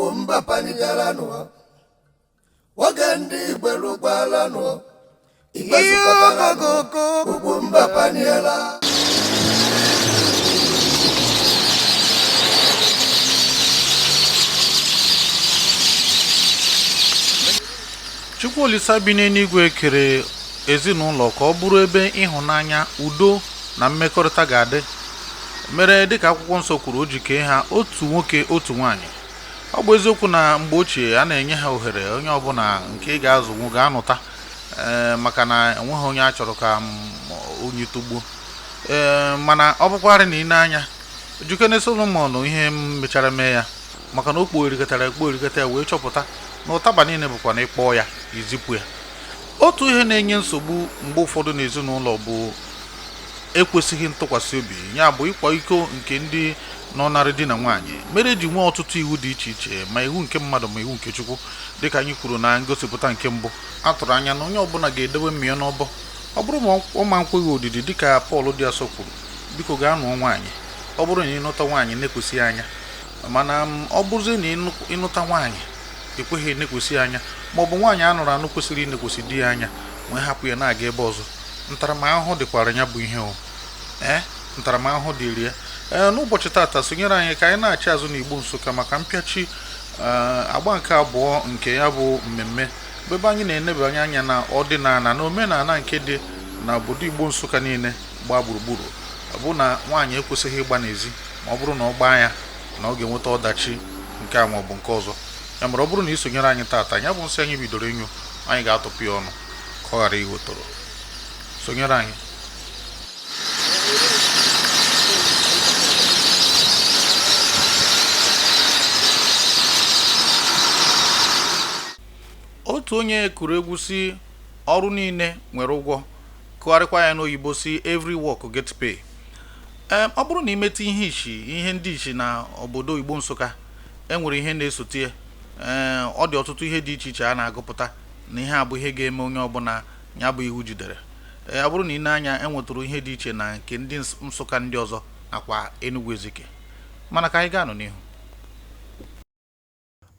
Ugwumba panigaranụ, oge ndị Igbo rukwaranụ, Igbo zukọtaranụ, Ugwumba paniela. Chukwu Olisa bi n'eluigwe kere ezinụlọ ka ọ bụrụ ebe ịhụnanya, udo na mmekọrịta ga-adị. Mere dịka akwụkwọ nsọ kwuru, o ji kee ha otu nwoke otu nwaanyị. Ọ bụ eziokwu na mgbe ochie a na-enye ha ohere onye ọbụla nke ị ga-azụnwu ga-anụta, ee, maka na enweghị onye a chọrọ ka onye togbuo. Ee, mana ọ bụkwarị na ị na-anya Jukene Solomon, ihe m mechara mee ya maka na o kpogherikọtara ekpogherikọta ya wee chọpụta na ụtaba niile bụkwa na ịkpọọ ya izipụ ya. Otu ihe na-enye nsogbu mgbe ụfọdụ n'ezinụlọ bụ ekwesịghị ntụkwasị obi, ya bụ ịkwa iko nke ndị nọ narị di na nwaanyị, mere eji nwee ọtụtụ iwu dị iche iche, ma iwu nke mmadụ ma iwu nke Chukwu. Dịka anyị kwuru na ngosipụta nke mbụ, a tụrụ anya na onye ọbụla ga-edobe mmịa n'ọbọ. Ọ bụrụ ma ọ ma nkweghị odidi, dịka Pọl dị asọ kwuru, biko gaa nụọ nwaanyị. Ọ bụrụ na ịnụta nwaanyị na-ekwesịghị anya, mana ọ bụrụzie na ịnụta nwaanyị ekweghị enekwesị anya, ma ọ bụ nwaanyị a nụrụ anụ kwesịrị inekwesị di ya anya wee hapụ ya na-aga ebe ọzọ, ntaramahụhụ dịkwara ya bụ ihe o ee ntaramahụhụ dịrị ya. Ee, n'ụbọchị taata, sonyere anyị ka anyị na-achị azụ n'Igbo Nsụka maka mpịachi agba nke abụọ nke ya bụ mmemme, bụ ebe anyị na-enebanye anya na ọdịnala na omenala nke dị na obodo Igbo Nsụka niile gbaa gburugburu, bụ na nwaanyị ekwesịghị ịgba n'ezi, ma ọ bụrụ na ọ gbaa ya na ọ ga-enweta ọdachi nke a maọbụ nke ọzọ. Ya mere, ọ bụrụ na ị sonyere anyị taata, ya bụ nsị anyị bidoro ịnyụ, anyị ga-atụpụ ya ọnụ ka ọ ghara ighotoro. Sonyere anyị. Otu onye kụrụ egwu si ọrụ niile nwere ụgwọ, kụgharịkwa ya n'oyibo si "Every work get pay." Ee, ọ bụrụ na imetụ ihe ichi, ihe ndị ichi na obodo Igbo Nsụka, enwere ihe na-esote ya. Ee, ọ dị ọtụtụ ihe dị iche iche a na-agụpụta na ihe a bụ ihe ga-eme onye ọbụla ya bụ iwu jidere. Ee, ọ bụrụ na ị na-anya, enwetụrụ ihe dị iche na nke ndị Nsụka ndị ọzọ nakwa Enugu Ezike. Mana ka anyị gaa nụ n'ihu.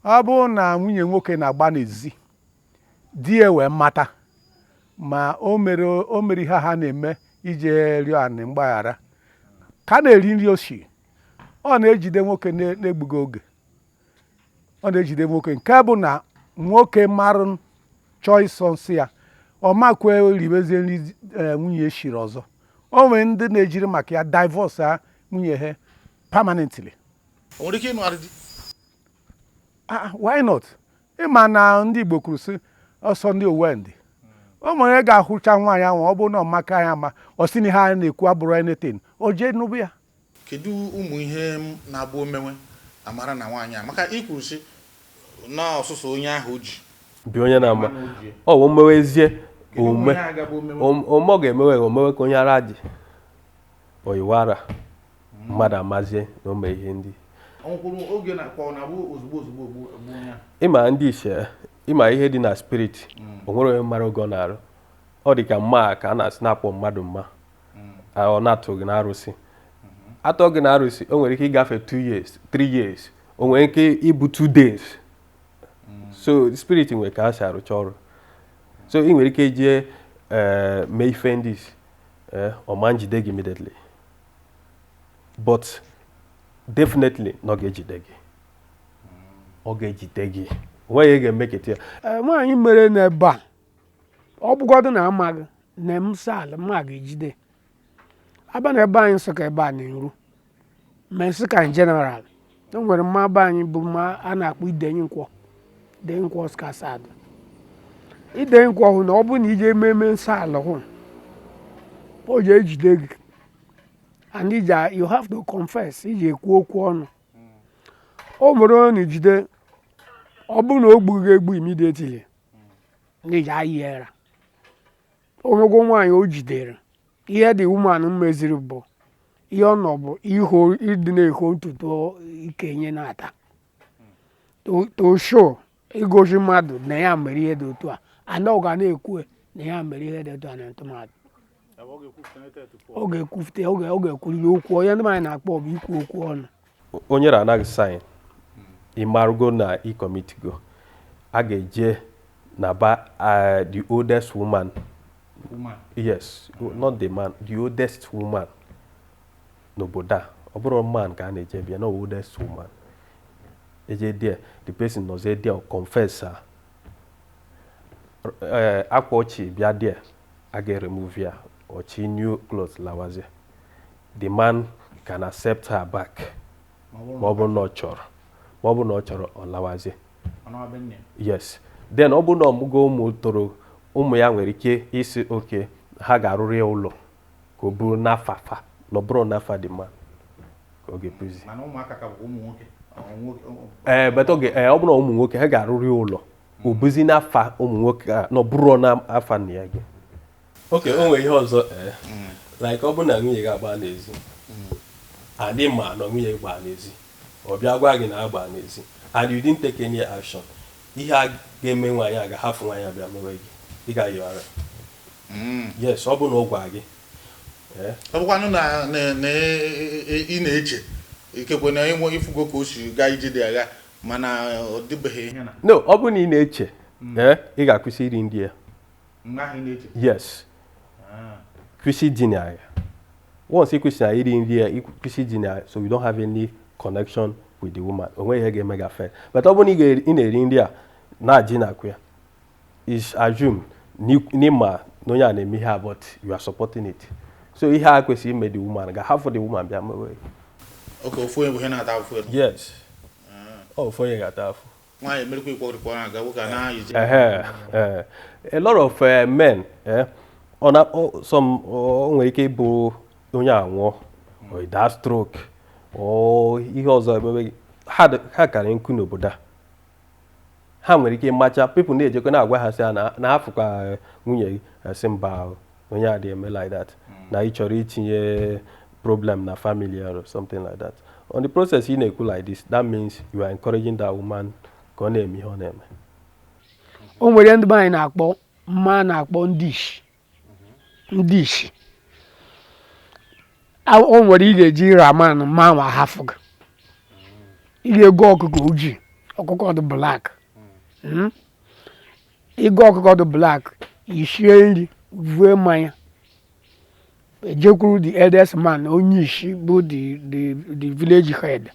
Ọ bụrụ na nwunye nwoke na-agba n'ezi, di ya wee mata ma o mere ihe ha na-eme ije rịọ anị mgbaghara, ka na-eri nri oshi, ọ na-ejide nwoke na-egbughị oge. Ọ na-ejide nwoke nke bụ na nwoke marụ chọọ ịsọ nsị ya, ọ makwe ribezie nri nwunye shiri ọzọ. O nwere ndị na-ejiri maka ya divorce ha nwunye ha permanently. O nwere ike ịnụgharị di? Ah, why not? Ịma na ndị Igbo kwuru sị ọsọ ndị owendị, o nwere ga-ahụcha nwaanyị ahụ, ọ bụrụ na ọ maka ya, ma ọ sị na ihe a na-ekwu abụrụ anything, o jee nụbụ ya. Kedu ụmụ ihe m na-abụ omenwe amara na nwaanyị a, maka ikwuru sị na ọsụsọ onye ahụ o ji bi onye na-ama ọ bụ omewezie omume omume ọ ga-emewe omewe ka onye ara dị oyiwara mmadụ amazie na o mee ihe ndị Ọnwụkwuru oge na kwa ọ na-abụ ozugbo ozugbo ogbu ogbu onye ahụ? Ịma ndị iche, ịma ihe dị na spirit, o nwere onye mara oge ọ na-arụ. Ọ dị ka mma ka a na-asị na-akpọ mmadụ mma, ọ na-atụ gị na arụsị, atọ gị na arụsị, o nwere ike ịgafe 2 years, 3 years, o nwere ike ịbụ 2 days. So spirit nwere ka ha si arụcha ọrụ. So ị nwere ike jee mee ife ndị ọ ma njide gị immediately, but definitely na ọ ga-ejide gị, ọ ga-ejide gị. O nweghị ihe ga-emeketa ya. Ee, nwaanyị mere n'ebe a, ọ bụgodu na amaghị na m sala mma ga-ejide aba na ebe anyị Nsụka, ebe a na-eru ma Nsụka in general, o nwere mma be anyị bụ mma a na-akpọ Idenyi Nkwọ, Idenyi Nkwọ Skasad. Idenyi Nkwọ hụ na ọ bụrụ na ije ememe nsọ ala hụ, o ji ejide gị and ije, you have to confess, iji ekwu okwu ọnụ. O nwere onye na-ejide, ọ bụrụ na o gbughị egbu immediately, na iji ayị era onwego nwaanyị o jidere. Ihe dị woman meziri bụ ihe ọ nọ bụ iho ịdị na-eho ntutu ike nye na-ata to show, igosi mmadụ na ya mere ihe dị otu a, ana ọ ga na-ekwu na ya mere ihe dị otu a na ntụmadụ ọ ga-ekwufute, ọ ga-ekwuriri okwu. Onye ndị mmadụ na-akpọ bụ ikwu okwu ọnụ. Onye ra anaghị sign Ị marụgo na ị commitgo, a ga-eje na ba the oldest woman. Woman. Yes, not the man, the oldest woman n'obodo a. Ọ bụrụ man ka a na-eje bịa, no, oldest woman. Eje there, the person nọzie there, confess ha. Akwa ọchị bịa there, a ga-remove ya, ọchị new cloth lawazie. The man can accept her back ma ọ bụrụ na ọ chọrọ, ma ọ bụrụ na ọ chọrọ, ọ lawazie. Yes. Then ọ bụrụ na ọmụgo ụmụ toro, ụmụ ya nwere ike isi oke ha ga-arụrụ ya ụlọ ka ọ bụrụ n'afa fa, na ọ bụrụ n'afa the man ka ọ ga-ebuzi. Mana ụmụaka ka bụkwa ụmụ nwoke. Ee, but oge ee, ọ bụrụ na ụmụ nwoke, ha ga-arụrụ ya ụlọ, o buzi n'afa ụmụ nwoke a, na ọ bụrụ n'afa nna ya gị. Oke, o nwere ihe ọzọ. Ee, like ọ bụrụ na nwunye gị agba n'ezi, adị ma na nwunye gị gbaa n'ezi, ọ bịa gwa gị na agba n'ezi and you didn't take any action, ihe a ga-eme, nwaanyị a ga-ahafụ nwaanyị a bịa mewe gị, ị ga-ayọ ara. Yes, ọ bụ na ọ gwa gị. Ee. Ọ bụkwanụ na ị na-eche ikekwe na ịnwe ifugo ka o si gaa ije dị agha, mana ọ dịbeghị ihe na No, ọ bụrụ na ị na-eche, ee, ị ga-akwụsị iri nri ya. Mgbe ahụ ị na-eche? Yes. Kwụsị idina ya. Once ị kwụsịrị iri nri ya, ị kwụsị idina ya, so you don't have any connection with the woman, o nweghị ihe ga-eme gị affect. But ọ bụrụ na ị na-eri nri a na-ajị na-akwụ ya, is assume n'ịma na onye a na-eme ihe a, but you are supporting it. So ihe a kwesịrị ime, the woman ga-ahafụ the woman bịa mewe. Oke, ofu onye bụ ihe na-ata afụ elu. Yes, ọ ofu onye ga-ata afụ. Nwaanyị emerikwa ikpọrịkpọ na-aga, nwoke a na-ayịzi. Ehe, eh. A lot of men, ọ na some o nwere ike ịbụ onye anwụọ or daa stroke or ihe ọzọ emebe gị. Ha karị nkụ n'obodo a. Ha nwere ike ịmacha people na-ejekwa na-agwa ha sị ha na afụkwa nwunye gị, asị mba o, onye a dị eme like that, na ị chọrọ itinye problem na family or something like that. On the process ị na-ekwu like this, that means you are encouraging that woman ka ọ na-eme ihe ọ na-eme. O nwere ndị be anyị na-akpọ mma, na-akpọ ndị ishi, ndị ishi. O nwere ị ga-eji raman ma nwa hafụ gị, ị ga-ego ọkụkọ ojii, ọkụkọ dị black. Ịgo ọkụkọ dị black, ishie nri, vue mmanya, ejekwuru the eldest man, onye ishi bụ the village head.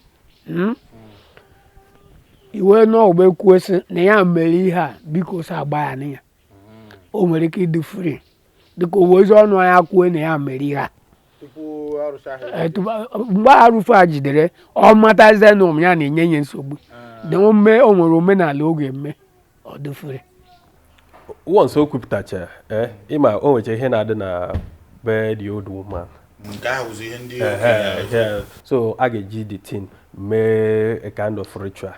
Iwe n'ọgba ekwuo sị na ya mere ihe a, biko sị agba ya na ya. O nwere ike ịdị free dịka o wezi ọnụ ya kwuo na ya mere ihe a. Tupu arụsị ahụ. Mgbe arụfe a jidere, ọ matazie na ụmụ ya na-enye ya nsogbu na ome, o nwere omenala ọ ga-eme, ọ dị free. Once o kwupụtacha, ịma o nwecha ihe na-adị na be the old woman. Nke ahụ bụzi ihe ndị Ehe, okenye. ehe. So a ga-eji the thing mee a kind of ritual.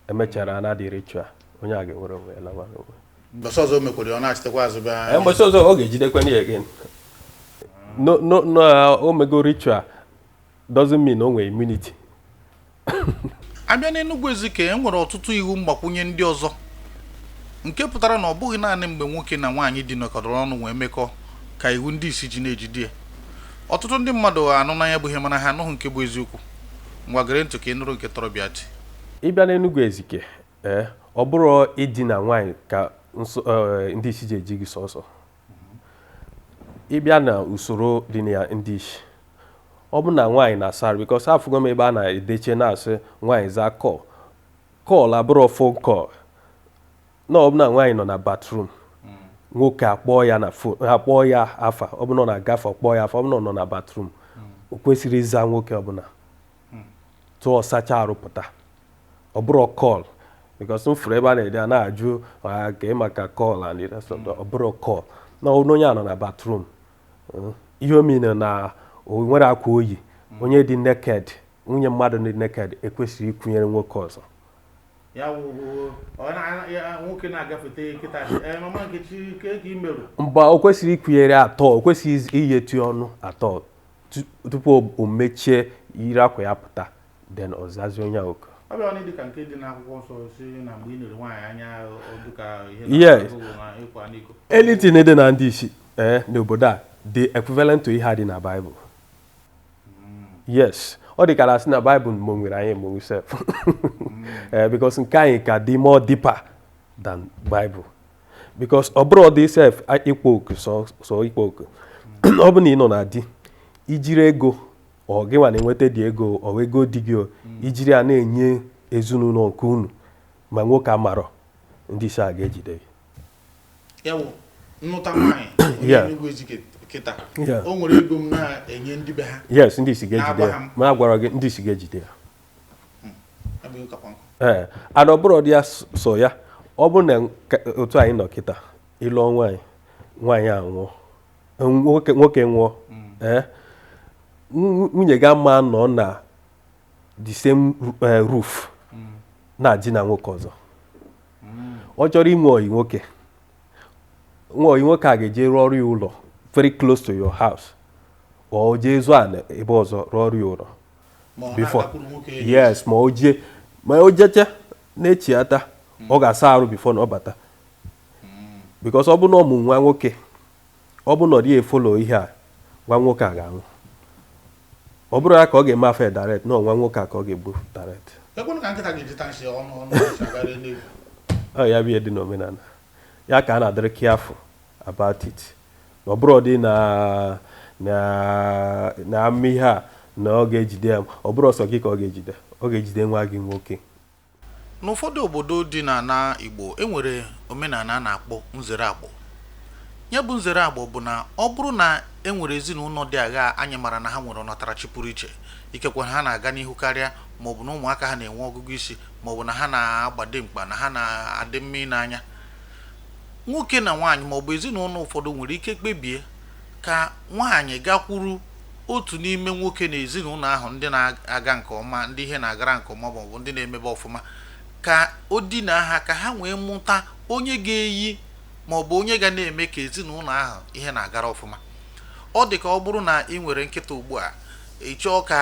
Emechara na the ritual, onye a ga-enwere onwe ya, lawa onwe. Mbọsị ọzọ o mekwere, ọ na-achitekwa azụ bịa. Mbọsị ọzọ ọ ga-ejidekwa ya again. No, no, no, o mego ritual doesn't mean o nwere immunity. Abịa n'Enugwu Ezike, e nwere ọtụtụ iwu mgbakwunye ndị ọzọ nke pụtara na ọ bụghị naanị mgbe nwoke na nwaanyị dinakọtara ọnụ wee mekọ ka iwu ndị isi ji na-ejide ya. Ọtụtụ ndị mmadụ anụ n'anya bụ ihe, mana ha anụghị nke bụ eziokwu. Ngwa, gere ntị ka ị nụrụ nke tọrọ bịa ntị. Ịbịa n'Enugwu Ezike, ee, ọ bụrụ idina nwaanyị ka nso ndị isi ji eji gị sọsọ. Ịbịa na usoro dị na ndị isi, ọ bụ na nwaanyị na-asa arụ, because afụgo m ebe a na-edeche na-asị nwaanyị zaa call, call abụrụ phone call, na ọ bụ na nwaanyị nọ na bathroom, nwoke akpọọ ya na phone, akpọọ ya afa, ọ bụ na ọ na-agafe, ọkpọọ ya afa, ọ bụ na ọ nọ na bathroom, o kwesịrị ịza nwoke ọbụla tụọ sacha arụ pụta. Ọ bụrụ call, because m fụrụ ebe a na-ede a na-ajụ ka ị maka call and the rest of the, ọ bụrụ call na onye a nọ na bathroom. Ihe o mere na o nwere akwa oyi, onye dị naked, nwunye mmadụ dị naked ekwesịrị ikwunyere nwoke ọzọ. Ya wụ nwoke na-agafete kịta, "Mama Nkechi, ke ka ị merụ?" Mgbe o kwesịrị ikwunyere atọ, o kwesịghị iyetu ọnụ atọ tupu o mechie yiri akwa ya pụta, then ọ zazie onye oku. Ọ bịa dị ka nke dị n'akwụkwọ nsọ si na mgbe ị nere nwaanyị anya, ọ dịka ihe na ịkwa n'iko. Anything dị na ndị isi, ee, n'obodo a dị equivalent to ihe a dị na Bible. Yes, Ọ dị ka na asị na Baịbụl monwere anyị emonwu sef. Ee, because nke anyị ka dị more deeper than Bible, because ọ bụrụ dị sef ịkpọ oku, sọ ịkpọ oku, ọ bụ na ị nọ na di, ijiri ego ọ gị nwa na-enweta dị ego, ọ ego di gị o, ijiri ya na-enye ezinụlọ nke unu, ma nwoke amarọ, ndị isi a ga-ejide gị. Ya bụ nnụta nwaanyị onye Enugu Ezike kịta, o nwere ego m na-enye ndị be ha? Yes, ndị isi ga-ejide Na-agwa ya. ha m. Ma a gwara gị, ndị isi ga-ejide ya. Ya bụ ịkakwa nkụ. Ee, and ọ bụrụ dị ya so ya, ọ bụrụ na otu anyị nọ kịta, ịlụọ nwaanyị, nwaanyị a nwụọ, nwoke nwụọ, ee, nwunye gị ama nọ na the same roof na-adị na nwoke ọzọ. Ọ chọrọ inwe ọyị nwoke, nwa ọyị nwoke a ga-eje rụọ ọrụ ya ụlọ very close to your house, ọ jee zụọ ala ebe ọzọ rụọ ọrụ ya ụlọ Ma ọ before na-agakwuru nwoke. Yes, ma o jee, ma o jeche na-echiata, ọ ga-asa arụ before na ọ bata, because ọ bụ na ọmụ nwa nwoke, ọ bụ na ọ dịghị e-follow ihe a, nwa nwoke a ga-anwụ. Ọ bụrụ ya ka ọ ga-eme afe direct na nwa nwoke a ka ọ ga-egbu direct. Ekwenụ ka nkịta ga-eji ta nshị ọnụ ọnụ nshị agara eluigwe. Ọ ya bụ ihe dị n'omenala ya ka a na-adịrị careful about it, na ọ bụrụ dị na ama ihe a na ọ ga-ejide ya, ọ bụrụ ọsọ gị ka ọ ga-ejide, ọ ga-ejide nwa gị nwoke. N'ụfọdụ obodo dị n'ala Igbo, enwere omenala a na-akpọ nzere agbụ. Ya bụ nzere agbụ bụ na ọ bụrụ na e nwere ezinụlọ dị agha anyị mara na ha nwere ọnatarachi pụrụ iche, ikekwe ha na-aga n'ihu karịa, maọbụ na ụmụaka ha na-enwe ọgụgụ isi, maọbụ na ha na-agbade mkpa, na ha na-adị mma ịnanya, nwoke na nwaanyị maọbụ ezinụlọ ụfọdụ nwere ike kpebie ka nwaanyị gakwuru otu n'ime nwoke na ezinụlọ ahụ ndị na-aga nke ọma, ndị ihe na-agara nke ọma, maọbụ ndị na-emebe ọfụma, ka o dina ha, ka ha wee mụta onye ga-eyi maọbụ onye ga na-eme ka ezinụlọ ahụ ihe na-agara ọfụma. Ọ dị ka ọ bụrụ na ị nwere nkịta ugbu a, ị chọọ ka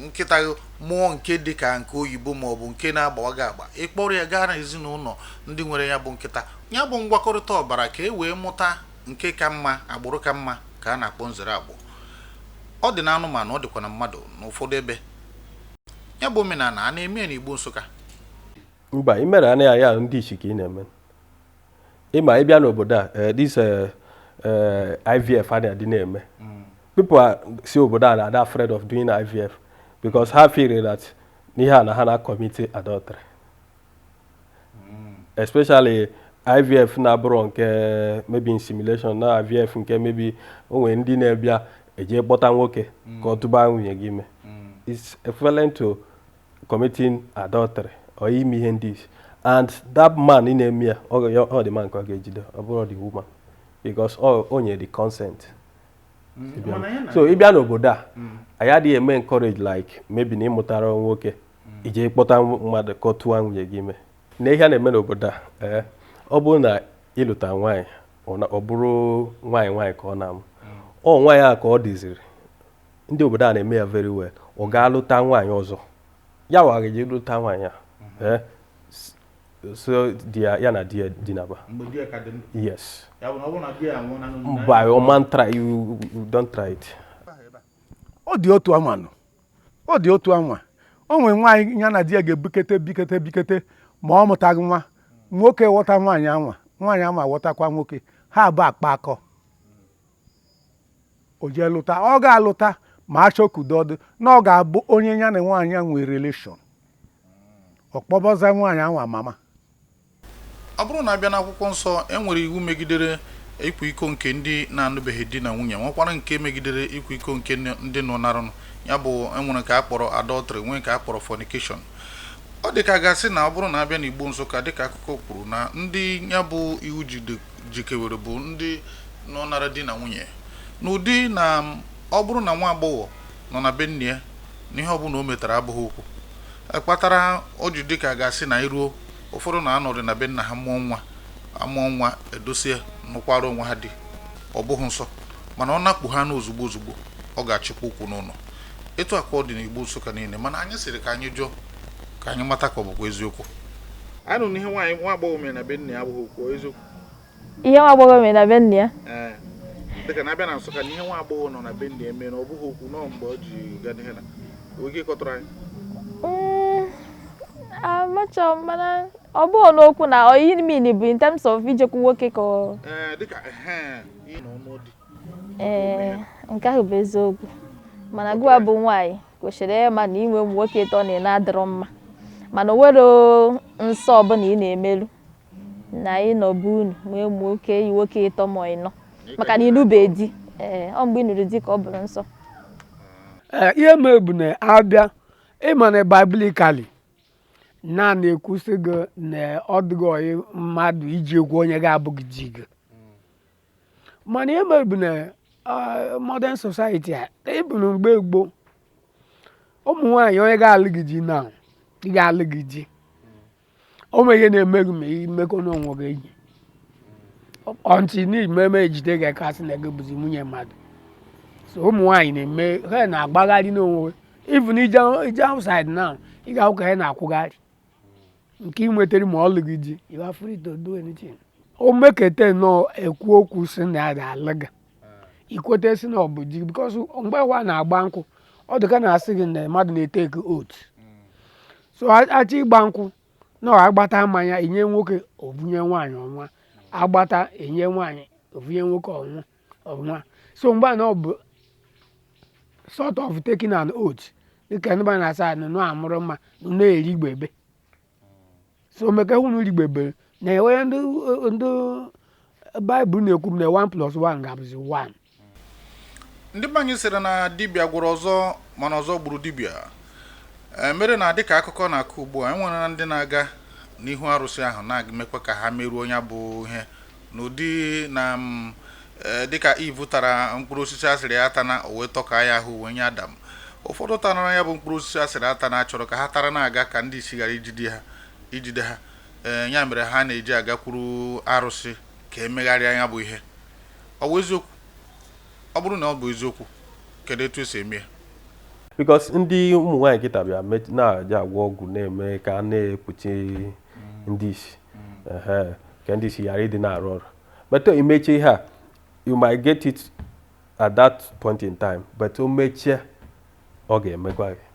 nkịta gị mụọ nke dị ka nke oyibo maọbụ nke na-agbawa gị agba, ị kpọrọ ya gaa na ezinụlọ ndị nwere ya bụ nkịta, ya bụ ngwakọrịta ọbara, ka e wee mụta nke ka mma, agbụrụ ka mma, ka a na-akpọ nzere agbụ. Ọ dị na anụmanụ, ọ dịkwa na mmadụ n'ụfọdụ ebe. Ya bụ omenala a na-eme ya n'Igbo Nsụka? Mba, imere anya ya, ndị ichi ka ị na-eme. Ịma ịbịa n'obodo a, this IVF a na-adị na-eme, people are si obodo a na-ada afraid of doing IVF because ha feel that n'ihe a na ha na-commit adultery, especially IVF na-abụrụ nke maybe insemination, na IVF nke maybe o nwere ndị na-ebịa eje kpọta nwoke ka ọ tụba nwunye gị ime. It's equivalent to committing adultery or ime ihe ndị isi. And that man ị na-eme ya, ọ dị man ka ọ ga-ejide, ọ bụrụ the woman, because ọ nyere the consent. So ị bịa n'obodo a, anyị adịghị eme encourage, like maybe na ịmụtara nwoke, ije kpọta mmadụ ka ọ tụwa nwunye gị ime. Na ihe a na-eme n'obodo a, ee, ọ bụrụ na ịlụta nwaanyị, ọ bụrụ nwaanyị nwaanyị ka ọ na-amụ, ọ nwaanyị a ka ọ dịziri. Ndị obodo a na-eme ya very well. Ọ ga-alụta nwaanyị ọzọ, ya wa ga-eje lụta nwaanyị a, ee, so di ya, ya na di ya dinaba. Mgbe di ya ka dị ndụ? Yes. Ya bụ na ọ bụrụ na di ya nwụọ na Mba, ọ man try, you don't try it. Ọ dị otu anwa nọ, ọ dị otu anwa. O nwere nwaanyị ya na di ya ga-ebukete bikete bikete, ma ọ mụtaghị nwa nwoke. Ghọta nwaanyị anwa, nwaanyị anwa ghọtakwa nwoke, ha abụọ akpa akọ. O jee lụta, ọ ga-alụta ma achọkudodu na ọ ga-abụ onye ya na nwaanyị a nwere relation, ọ kpọbọza nwaanyị anwa mama. Ọ bụrụ na abịa n'akwụkwọ nsọ, e nwere iwu megidere ịkwa iko nke ndị na-anụbeghị di na nwunye, nwekwara nke megidere ịkwa iko nke ndị nọ narụnụ. Ya bụ, enwere nke a kpọrọ adultery, nwee nke a kpọrọ fornication. Ọ dị ka gasị na ọ bụrụ na abịa n'Igbo Nsụka, dịka akụkọ kwuru na ndị ya bụ iwu jikewere bụ ndị nọ nara di na nwunye, n'ụdị na ọ bụrụ na nwa agbọghọ nọ na be nne ya, na ihe ọbụla o metara abụghị okwu kpatara o ji dị ka gasị na iruo ụfọdụ na-anọrị na be nna ha mụọ nwa, amụọ nwa, edosie, nụkwara onwe ha di, ọ bụghị nsọ, mana ọ nakpu ha n'ozugbo ozugbo, ọ ga-achịkwa ụkwụ n'ụlọ. Etu a ka ọ dị n'Igbo Nsụka niile, mana anyị sịrị ka anyị jụọ ka anyị mata ka ọ bụkwa eziokwu. Anyị nụrụ na ihe nwaanyị, nwa agbọghọ mere na be nna ya abụghị okwu, ọ eziokwu? Ihe nwa agbọghọ mere na be nna ya? Ee, dịka na abịa na Nsụka, na ihe nwa agbọghọ nọ na be nna ya mere na ọ bụghị okwu nọọ mgbe ọ ji gaa n'ihe na Nwere ike ịkọtụrụ anyị? Amachọ m, mana ọ bụghị n'okwu na ọ ihe mean bụ in terms of ijekwu nwoke ka ọ Ee, dịka ehe ị nọ n'ụdị. Ee, nke ahụ bụ eziokwu, mana gụwa bụ nwaanyị kwesịrị ịma na inwe ụmụ nwoke ịtọ na ị na-adịrọ mma, mana o nwere nsọ ọbụla ị na-emerụ na ịnọbụ unu nwee ụmụ nwoke yi nwoke ịtọ ma ịnọ, maka na ịnụbe di. Ee, ọ mgbe ị nụrụ di ka ọ bụrụ nsọ. Ee, ihe mere bụ na abịa ịma na biblically na na-ekwusị gị na ọ dịghị ọyị mmadụ iji egwu onye ga-abụghị di gị, mana ihe mere bụ na modern society a ịbụ na mgbe gboo, ụmụ nwaanyị, onye ga-alụ gị di na ị ga-alụ gị di, o nwere ihe na-eme gị ma imekọ n'onwe gị enyi ọntị n'ime ejide gị kasị na gị bụzi nwunye mmadụ. So ụmụ nwaanyị na-eme, ha na-agbagharị n'onwe. Even ije ije outside now, ị ga-ahụ ka ha na-akwụgharị nke ị nwetara ma ọ lụ gị di. You are free to do anything. O mekete nọ ekwu okwu si na ya ga-alụ gị, ikwete si na ọ bụ di, because mgbe wa na-agba nkwụ, ọ dị ka na-asị gị na mmadụ na-eteke oath. So achọ ịgba nkwụ na ọ agbata mmanya enye nwoke, obunye nwaanyị ọnwa, agbata enye nwaanyị, obunye nwoke ọnwụ ọnwa. So mgbe a na ọ bụ sort of taking an oath, dịka ndị be na-asa anụ nụ amụrụ mma na-eri gbebe. So meka hụ na rigbebe na enwe ndị Baịbụl na-ekwu m na 1 plus 1 ga-abụzi 1. Ndị be anyị sịrị na dibịa gwọrọ ọzọ, mana ọzọ gburu dibịa. Mere na dịka akụkọ na-akụ ugbu a, enwere ndị na-aga n'ihu arụsị ahụ na-emekwa ka ha merụọ ya bụ ihe n'ụdị na dịka Eve tara mkpụrụ osisi asịrị ya atana, o wee tọka ya ahụ wee nye Adam. Ụfọdụ tara ya bụ mkpụrụ osisi asịrị atana, chọrọ ka ha tara na-aga ka ndị isi ghara ijide ha ijide ha. Ee, ya mere ha na-eji agakwuru arụsị ka emegharịa ya bụ ihe. Ọ bụ eziokwu? Ọ bụrụ na ọ bụ eziokwu, kedu etu esi eme ya? Because ndị ụmụ nwaanyị kịta bịa na-aja agwọ ọgwụ na-eme ka a na-ekpuchi ndị isi, ehe, ka ndị isi ghara ịdị na-arụ ọrụ. But imechi ihe a, you might get it at that point in time, but o mechie, ọ ga-emekwa gị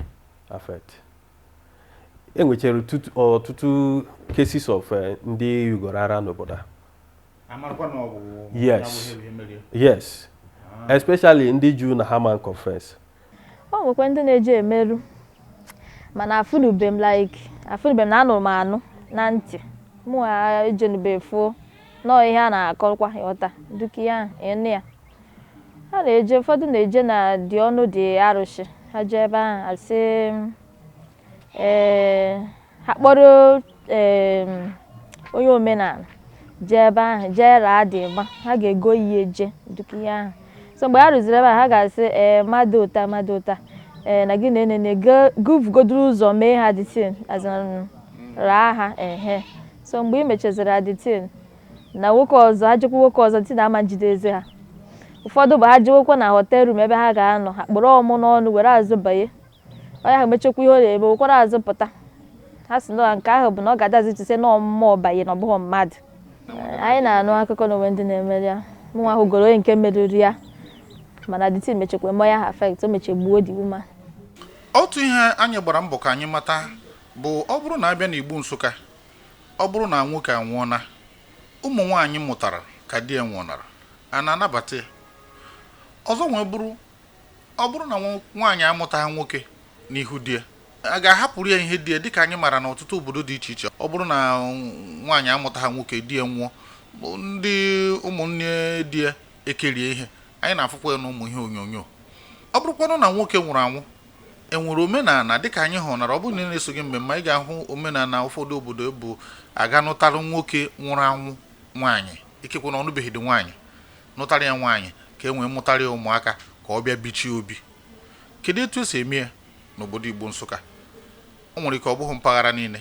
affect. Enwechara ọtụtụ cases of ndị yugoro ara n'obodo a. Yes, especially ndị Jew na ha man confess. O nwekwa ndị na-eji emerụ, mana afụnube m, like afụnube m na anụrụ m anụ na ntị mụ ha ejenube fuo nọọ ihe a na-akọkwa. Ịghọta duka ihe ahụ ịnụ ya, ha na-eje, ụfọdụ na-eje na dị ọnụ dị arụsị. Ha jee ebe ahụ, asị ee, ha kpọrọ ee onye omenala jee ebe ahụ, jee raa dị gba, ha ga-ego ihe je duka ihe ahụ. So mgbe ha rụziri ebe a, ha ga-asị ee, mmadụ ụta, mmadụ ụta, ee, na gị na-enene gụvụgodoro ụzọ mee ha the thing, as in raa ha ehe. So mgbe ị mechaziri the thing na nwoke ọzọ, ha jekwa nwoke ọzọ ti na ama njide eze ha. Ụfọdụ bụ ha jewekwa na hotel room ebe ha ga-anọ, ha kpọrọ ọmụ n'ọnụ were azụ banye. Onye ahụ mechakwa ihe ọ na-eme, wekwara azụ pụta. Ha si na nke ahụ bụ na ọ ga-adazi tuse na mmụọ banye na ọ bụghị mmadụ. Anyị na-anụ akụkọ na onwe ndị na-emeri ya. Mụnwa hụgoro onye nke meriri ya, mana the thing mechakwa eme ya ha affect, o mechie gbuo the woman. Otu ihe anyị gbara mbọ ka anyị mata bụ, ọ bụrụ na abịa n'Igbo Nsụka, ọ bụrụ na nwoke anwụọna, ụmụ nwaanyị mụtara ka di ya nwụọnara, a na-anabata ya? Ọzọ nwee bụrụ, ọ bụrụ na nwaanyị amụtaghị nwoke n'ihu di ya, a ga-ahapụrụ ya ihe di ya? Dịka anyị maara na ọtụtụ obodo dị iche iche, ọ bụrụ na nwaanyị amụtaghị nwoke, di ya nwụọ, bụ ndị ụmụnne di ya ekerie ihe. Anyị na-afụkwa ya n'ụmụ ihe onyonyo. Ọ bụrụkwanụ na nwoke nwụrụ anwụ, enwere omenala dịka anyị hụnara, ọ bụrụ na ị na-eso gị mmemme, ị ga-ahụ omenala ụfọdụ obodo bụ aga nụtarụ nwoke nwụrụ anwụ nwaanyị, ikekwe na ọnụbeghị dị nwaanyị, nụtara ya nwaanyị ka e nwee mụtara ya ụmụaka, ka ọ bịa bichie obi. Kedu etu esi eme ya n'obodo Igbo Nsụka? O nwere ike ọ bụghị mpaghara niile.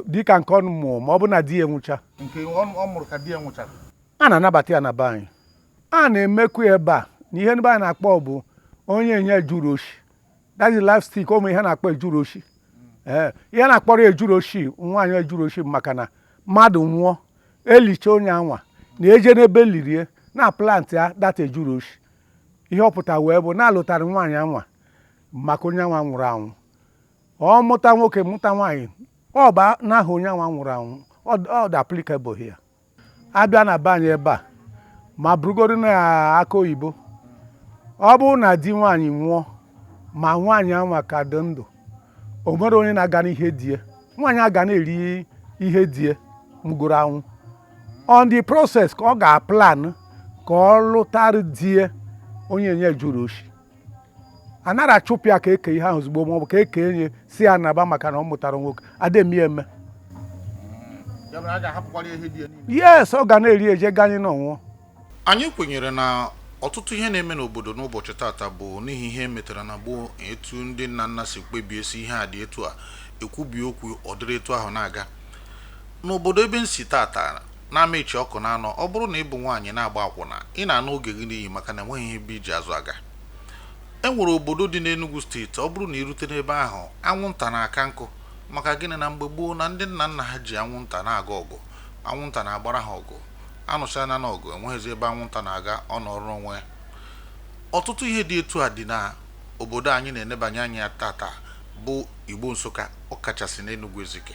Dịka nke ọnụ mụọ, ma ọ bụ na di ya nwụcha, nke ọ mụrụ ka di ya nwụchara, a na-anabata ya na be anyị. A na-emekwa ya ebe a na ihe ndị be anyị na-akpọ bụ onye nye juru oshi, that is life stick. Ụmụ ihe na-akpọ ejuru oshi, ee, ihe na-akpọrọ ejuru oshi, nwaanyị ejuru oshi bụ maka na mmadụ nwụọ, elicha onye anwa na-eje n'ebe lirie na plant ya data ejuru oshi. Ihe ọ pụtara wee bụ na alụtara nwaanyị anwa. Maka onye anwa nwụrụ anwụ, ọ mụta nwoke, mụta nwaanyị, ọ ba n'aha onye anwa nwụrụ anwụ. Ọ dị applicable here. Abịa na be anyị ebe a, ma bụrụgodu na aka oyibo, ọ bụrụ na di nwaanyị nwụọ ma nwaanyị anwa ka dị ndụ, o nwere onye na-aga n'ihe die nwaanyị aga na-eri ihe die mụgoro anwụ. On the process ka ọ ga-aplan ka ọ lụtara die onye nye jụrụ oshi, anara achụpụ ya ka eke ihe ahụ ozugbo, maọbụ ka eke nye si ya naba maka na ọ mụtara nwoke ademi eme. Ya mere a ga-ahapụkwara ihe dị ya niile. Yes, ọ ga na-eri eje ganye na ọnwụọ. Anyị kwenyere na ọtụtụ ihe na-eme n'obodo n'ụbọchị tata bụ n'ihi ihe metara na gboo, etu ndị nna nna si kpebie si ihe a dị etu a, ekwubi okwu, ọ dịrị etu ahụ na-aga n'obodo ebe m si tata na-ama echi ọkụ na-anọ. Ọ bụrụ na ị bụ nwaanyị na-agba akwụna, ị na-anụ oge gị n'iyi, maka na enweghị ihe ebe iji azụ aga. E nwere obodo dị n'Enugu Steeti, ọ bụrụ na irute n'ebe ahụ, anwụnta na-aka nkụ. Maka gịnị? Na mgbe gboo na ndị nna nna ha ji anwụnta na-aga ọgụ, anwụnta na-agbara ha ọgụ. Anụchana na ọgụ, enweghịzi ebe anwụnta na-aga, ọ nọrọ onwe ya. Ọtụtụ ihe dị etu a dị na obodo anyị na-enebanye anya tata bụ Igbo Nsụka, ọkachasị n'Enugu Ezike.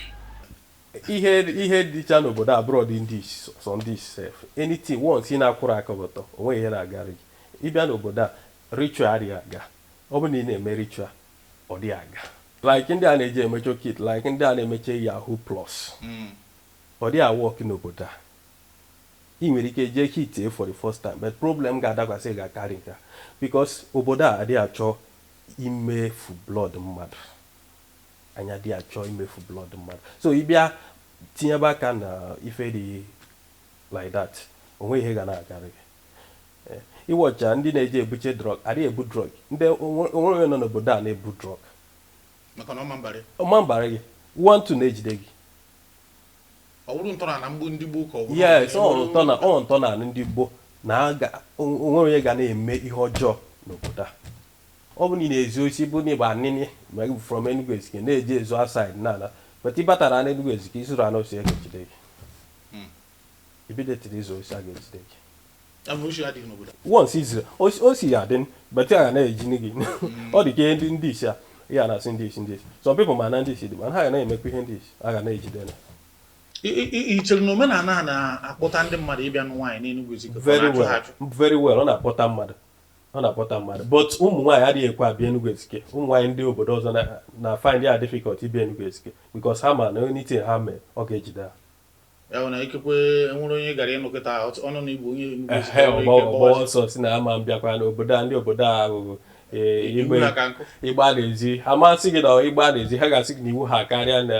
Ihe dịcha n'obodo a bụrụ dị ndị isi, sọ ndị isi sef. Anything once ị na-akwụrụ aka gị ọtọ, o nweghị ihe na-agara gị. Ịbịa n'obodo a, ritual adịghị aga. Ọ bụrụ na ị na-eme ritual, ọ dịghị aga, like ndị a na-eji emecho kit, like ndị a na-emeche yahoo plus, ọ dịghị awork n'obodo a. Ị nwere ike jee hit for the first time, but problem ga-adakwasị ga-akarị nke a, because obodo a adịghị achọ imefu blood mmadụ. Anyị adịghị achọ imefu blood mmadụ, so ị bịa tinyebe aka na ife dị like that, onwe ihe ga na-agarị gị. Ịwọcha ndị na-eji ebuche drug, adịghị ebu drug. Ndị onwere onye nọ n'obodo a na-ebu drug. Maka na ọma mbarị. Ọma mbara gị, one two na-ejide gị. Ọ bụrụ ntọala mgbu ndị gboo ka ọ bụrụ Yes, ọ ntọala ndị gboo na onwere onye ga na-eme ihe ọjọọ n'obodo a. Ọ bụ na ị na-ezu osi, bụ na ịgba anịnị ma ị bụ from Enugu Ezike na-eji ezu outside na ala, but ị batara na Enugu Ezike, izuru anụ osi, a ga-ejide gị. Ibidetiri izu osi, a ga-ejide gị. Ya bụ oshi adịghị n'obodo. Once izuru osi ya adị, but a ga na-eji gị. Ọ dị ka ihe ndị isi a ya na-asị ndị isi, ndị isi, some people ma na ndị isi dị, mana ha ga na-emekwa ihe ndị isi, a ga na-ejide na. Ị chere na omenala a na-akpọta ndị mmadụ ịbịa nụ nwaanyị n'Enugu Ezike ka ọ Very na-achụ ha well. achụ? Very well, ọ na-akpọta mmadụ, ọ na-akpọta mmadụ, but ụmụ nwaanyị adịghị ekwe abịa Enugu Ezike. Ụmụ nwaanyị ndị obodo ọzọ na find ya difficult ịbịa Enugu Ezike, because ha ma na anything ha mee, ọ ga-ejide ha. Ya bụ na ikekwe enwere onye gara ịnụ kịta ọnụ na igbo onye Enugu Ezike Ehe, nwere ọgbọ ike ọgbọ gbawa ọsọ si na ama mbịakwa n'obodo a. Ndị obodo a bụ iwu igbe ha ka nkụ. Ịgba n'ezi, ha masị gị na ịgba n'ezi, ha ga-asị gị na iwu ha karịa na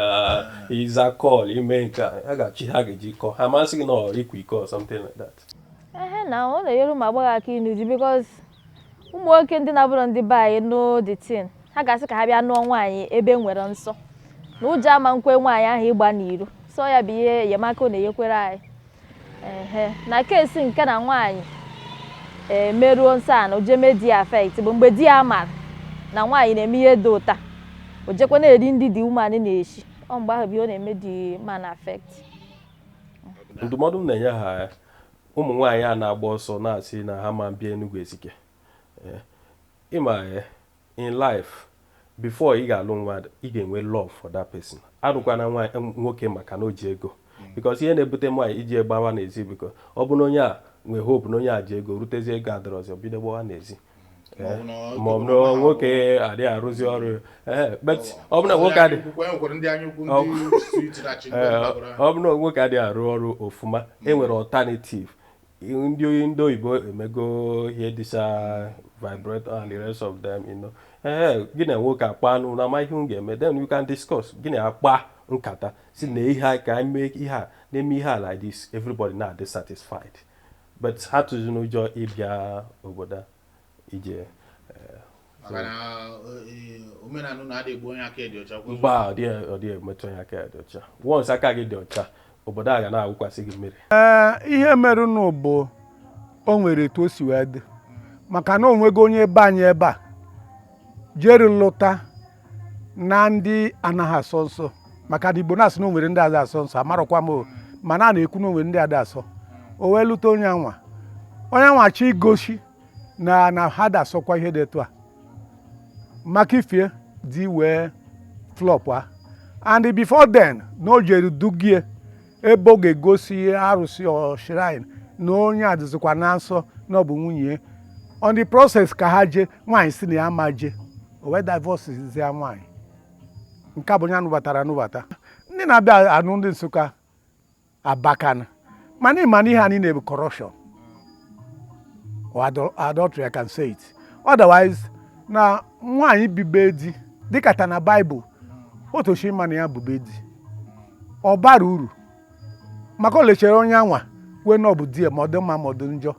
ịza call ime nke a. Ha ga-achị, ha ga-eji kọ ha masị gị na ọ ịkwa iko or something like that. Ehe, na ọ na-enyere ụmụ agbọghọ aka ịnụ di, because ụmụ nwoke ndị na-abụrụ ndị be anyị know the thing, ha ga-asị ka ha bịa nụọ nwaanyị ebe nwere nsọ na ụjọ ama nkwe nwaanyị ahụ ịgba n'iro. So ya bụ ihe enyemaka ọ na-enyekwere anyị. Ehe, na kesi nke na nwaanyị emeruo nsọ a na ojeme di ya affect bụ mgbe di ya mara na nwaanyị na-eme ihe dị ụta, o jekwa na-eri ndị dị umeanị na-eshi ọ, mgbe ahụ bụ ihe ọ na-eme di man affect. Ndụmọdụ m na-enye ha, ụmụ nwaanyị a na-agba ọsọ na-asị na ha ma bịa Enugu Ezike, ịma, in life, before ị ga-alụ mmadụ, ị ga-enwe love for that person. Alụkwana nwoke maka na o ji ego, because ihe na-ebute nwaanyị iji gbawa n'ezi, biko, ọ bụ na onye a nwee hope na onye a ji ego, rutezi ego adọrọzi, bido gbawa n'ezi. Ma ọ bụ na nwoke adịghị arụzi ọrụ, ee, but ọ bụ na nwoke adị ọ bụ na nwoke adịghị arụ ọrụ ofụma, e nwere alternative. Ndị oyibo emego ihe dịcha vibrator and the rest of them. Ee, gị na nwoke akpa anụ na ama ihe unu ga-eme, then you can discuss, gị na akpa nkata si na ihe a ka anyị mee, ihe a na-eme, ihe a like this, everybody na-adị satisfied. But ha tụzi n'ụjọ ịbịa obodo a ije. Maka na omenala na-adị egbu onye aka dị ọcha. Mba, ọ dị emetụ onye aka ya dị ọcha. Once aka gị dị ọcha, obodo a ga na-awụkwasị gị mmiri. Ee, ihe merụnụ bụ o nwere etu o si wee dị, maka na o nwego onye be anyị ebe a jere lụta na ndị anaghị asọ nsọ, maka na Igbo na-asị na o nwere ndị ada asọ nsọ. Amarọkwa m o, mana a na-ekwu na o nwere ndị ada asọ. O wee lụta onye anwa, onye anwa chọ igosi na ha da asọkwa ihe dị etu a. Maka ifie di wee flop a, and before then na o jere dugie ebe ọ ga-egosi arụsị or shrine na onye a dịzikwa na nsọ, na ọ bụ nwunye ya. On the process ka ha jee, nwaanyị si na ya ma jee, o wee divorce zie nwaanyị. Nke a bụ onye anụbatara anụbata. Ndị na-abịa anụ ndị Nsụka abakana, mana ịma na ihe a niile bụ corruption or adultery, I can say it. Otherwise, na nwaanyị bibe di dịka ta na Baịbụl, otochi ịma na ya bube di, ọ bara uru maka o lechere onye anwa wee na ọ bụ di ya, ma ọ dị mma ma ọ dị njọ.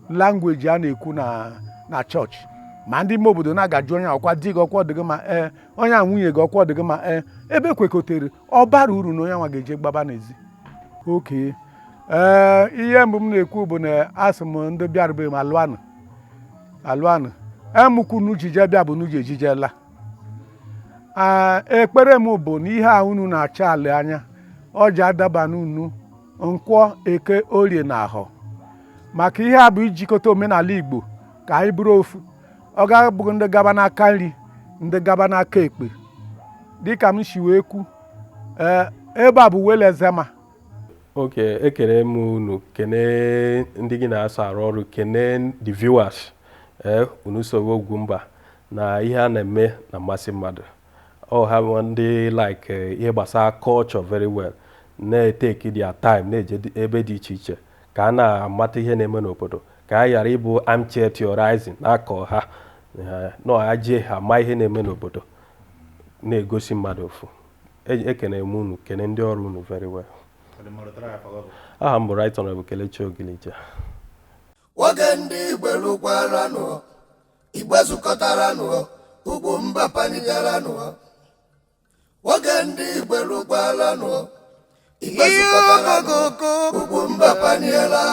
Language a na-ekwu na chọọchị, ma ndị ime obodo na-agaju onye ọkwa di gị, ọkwa ọ dị gị ma ee, onye a nwunye gị, ọkwa ọ dị gị ma ee, ebe ekwekotere ọ bara uru na onye anwa ga-eje gbaba n'ezi oke. Ee, ihe mbụ m na-ekwu bụ na asị m ndị bịarube m alụanụ alụanụ emukwu n'ujije bịa bụ n'uji ejijela. Ee, ekpere m bụ na ihe a unu na-achọ ala anya ọ ji adaba n'unu Nkwọ, Eke, Orie na Ahọ, maka ihe a bụ ijikọta omenala Igbo ka anyị bụrụ ofu. Ọ ga-abụghị ndị gaba n'aka nri, ndị gaba n'aka ekpe. Dịka m si wee kwu, ee, ebe a bụ Welezema. Ok, ekele m unu, kene ndị gị na-aso arụ ọrụ, kene the viewers. Ee, unu soro Ugwumba na ihe a na-eme na mmasị mmadụ. Ọ ha bụ ndị like ihe gbasara culture very well, na-eteki their time na-eje ebe dị iche iche ka a na-amata ihe na-eme n'obodo, ka a ghara ịbụ armchair theorizing na-akọ ha nọ ha jee ha ma ihe na-eme n'obodo na-egosi mmadụ ofu. Ekene m unu, kene ndị ọrụ unu very well. Aha m bụ Right Honorable Kelechi Ogilija. Nwoke ndị Igbo lụkwaranụ, Igbo zukọtaranụ, ugwu mba panigaranụ. Nwoke ndị Igbo lụkwaranụ, Igbo zukọtaranụ, ugwu mba paniela.